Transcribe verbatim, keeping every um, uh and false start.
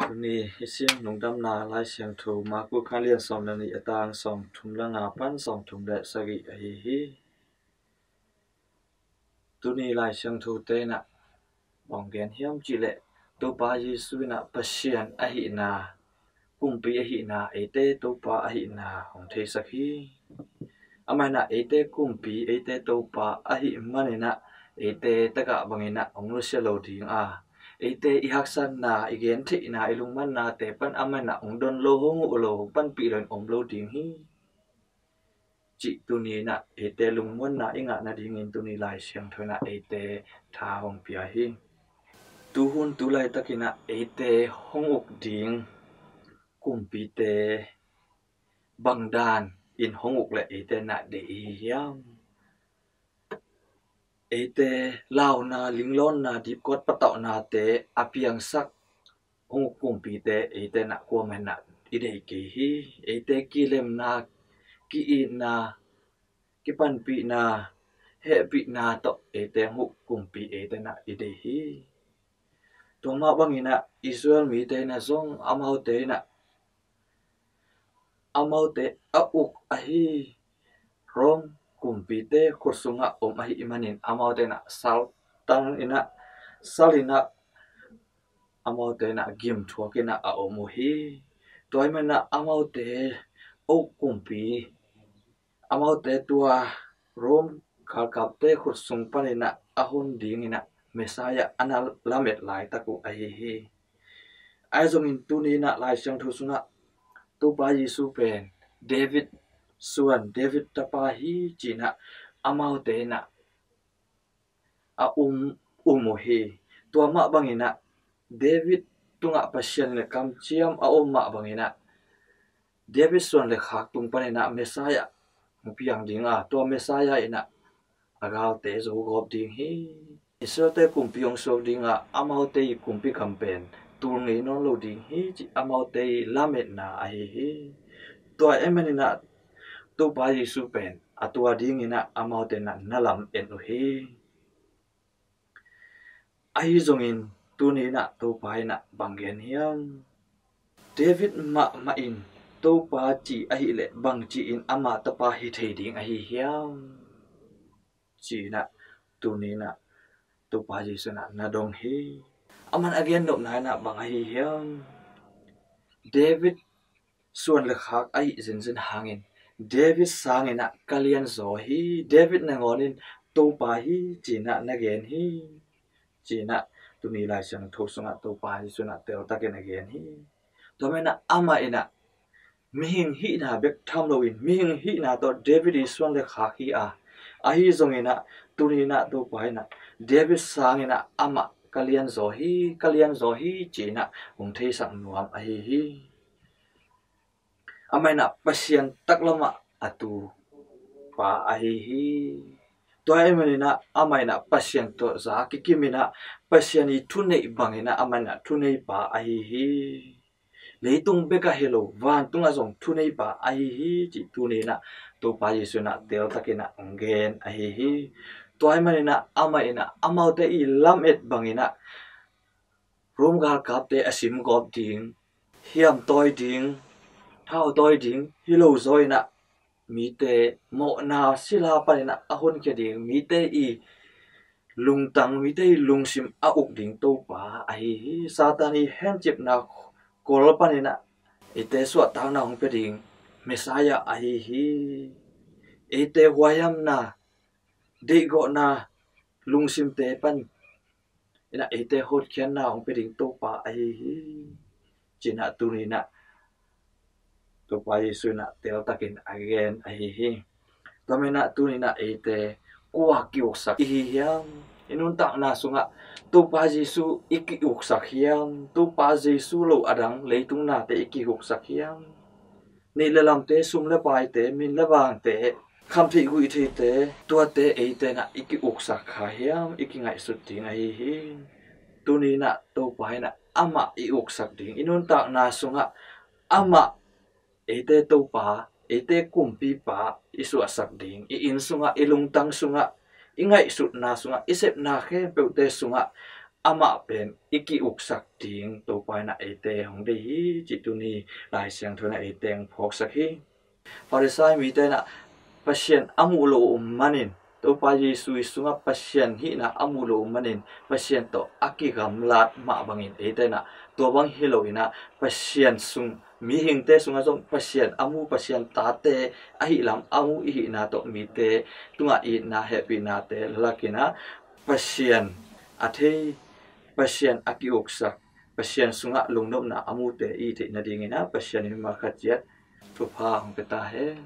Tuni i sim lungdamna Lai Siangtho Marku kha lian sawm le nih, a tang sawmthum le nga pan sawmthum le sagih ahi hi. Tuni Lai Siangtho te in ah bang gen hiam cih leh, Topa Jesu in ah Pasian ahihna, kumpi ahihna, eite Topa ahihna hong theisak hi. Amah in ah eite kumpi, eite Topa ahih manin ah eite tagah bangin ah hong nusia lo ding a, eite i haksatna, i gentheihna, i lungmannate pan amah in ah hong don lo, hong huh lo, hong panpih lo in om lo ding hi, cih tuni in ah eite lungmuanna i ngah nadingin tuni Lai Siangtho in ah eite tha hong pia hi. Tuhun tu laitakin ah eite hong uk ding kumpite bang dan in hong uk leh eite in ah deih i hi hiam? Eite launa, linglawnna, dipkuat patauhnate a piangsak hong uk kumpite eite in ah kuamah in ah i deih kei hi. Eite kilemna, ki-itna, kipanpihna, hehpihna tawh eite hong uk kumpi eite in ah i deih hi. Tua mah bangin ah Israel mite in ah zong amaute in ah, amaute a uk ahi Rom kumpite khut sungah om ahih manin amaute in ah saltang in ah, sal in ah, amaute in ah gimthuak in ah a om uh hi. Tua ahih manin ah amaute a uk kumpi, amaute tua Rom galkapte khut sung panin ah a hon dingin ah Messiah a na lamet laitak uh ahi hi. Ahi zongin tuni in ah Lai Siangtho sungah Topa Jesu pen David suan, David tapa hi ci-in ah amaute in ah a um, um uh hi. Tua mah bangin ah David tungah Pasian in ah kamciam a om mah bangin ah David suan le khak tung panin ah Messiah hong piang ding a, tua Messiah in ah a galte zogawp ding hi. Israelte kumpi hong suak ding a, amaute i kumpi gam pen tul ngei nawn lo ding hi, cih amaute i lametna ahi hi. Tua ahih manin ah Topa Jesu pen a tua dingin ah amaute in ah na lamet uh hi. Ahi zongin tuni in ah Topa in ah bang gen hiam? David mahmah in Topa ci ahih leh bangci in ama tapa hi thei ding ahi hiam? Ci-in ah tuni in ah Topa Jesu in ah na dong hi. Aman a gen nopna in ah bang ahi hiam? David suan le khak ahih zenzen hangin David sangin ah ka lianzaw hi, David nangawn in Topa hi ci-in ah na gen hi, ci-in ah tuni Lai Siangtho sungah Topa Jesu in ah teltakin a gen hi. Tua manin ah amah in ah mihing hihna bek tham loin mihing hihna tawh David i suan le khak hi a, ahi zongin ah tuni in ah Topa in ah David sangin ah amah ka lianzaw hi, ka lianzaw hi ci-in ah hong theisak nuam ahi hi. Amah in ah Pasian taklamah a tu pa ahi hi. Tua ahih manin ah amah in ah Pasian tawh za kikim in ah Pasian i thuneih bangin ah amah in ah thuneipa ahi hi. Leitung bekah hi lo, vantungah zong thuneipa ahi hi, cih tuni in ah Topa Jesu in ah teltakin ah hong gen ahi hi. Tua ahih manin ah amah in ah amaute i lamet bangin ah Rom galkapte a simgawp ding, hiamtawi ding, thauhtawi ding hi lo zaw in ah mite mawhna sila panin ah a honkhia ding, mite i lungtang, mite i lungsim a uk ding Topa ahi hi. Satan i hencipna kol panin ah eite suahtakna hong pia ding Messiah ahi hi. Eite huaihamna, deihgawhna, lungsimte pan in ah eite hotkhiatna hong pia ding Topa ahi hi, ci-in ah tuni in ah Topa Jesu in ah teltakin a gen ahi hi. Tua manin ah tuni in ah eite kua ki-uksak i hi hiam? I nuntakna sungah Topa Jesu i ki-uksak hiam? Topa Jesu lo a dang leitung nate i ki-uksak hiam? Neih le lamte, sum le paite, min le vangte, khamtheih guihtheihte, tuate eite in ah i ki-uksak kha hiam? I kingaihsut ding ahi hi. Tuni in ah Topa in ah amah i uksak ding, i nuntakna sungah amah eite Topa, eite kumpipa i suahsak ding, i inn sungah, i lungtang sungah, i ngaihsutna sungah, i sepna khempeuhte sungah amah pen i ki-uksak ding Topa in ah eite hong deih hi cih tuni Lai Siangtho in ah eite hong phawksak hi. Farisai mite in ah Pasian a muh loh uh manin, Topa Jesu i sungah Pasian hihna a muh loh uh manin Pasian tawh a kigamlat mah bangin eite in ah tua bang hi lo in ah Pasian sung, mihingte sungah zong Pasian a mu, Pasian tate ahih lam a mu i hihna tawh mite tungah itna hehpihnate la lak in ah Pasian a thei, Pasian a ki-uksak, Pasian sungah lungnopna a mute i theih nadingin ah Pasian in mimal khat ciat thupha hong pia ta hen.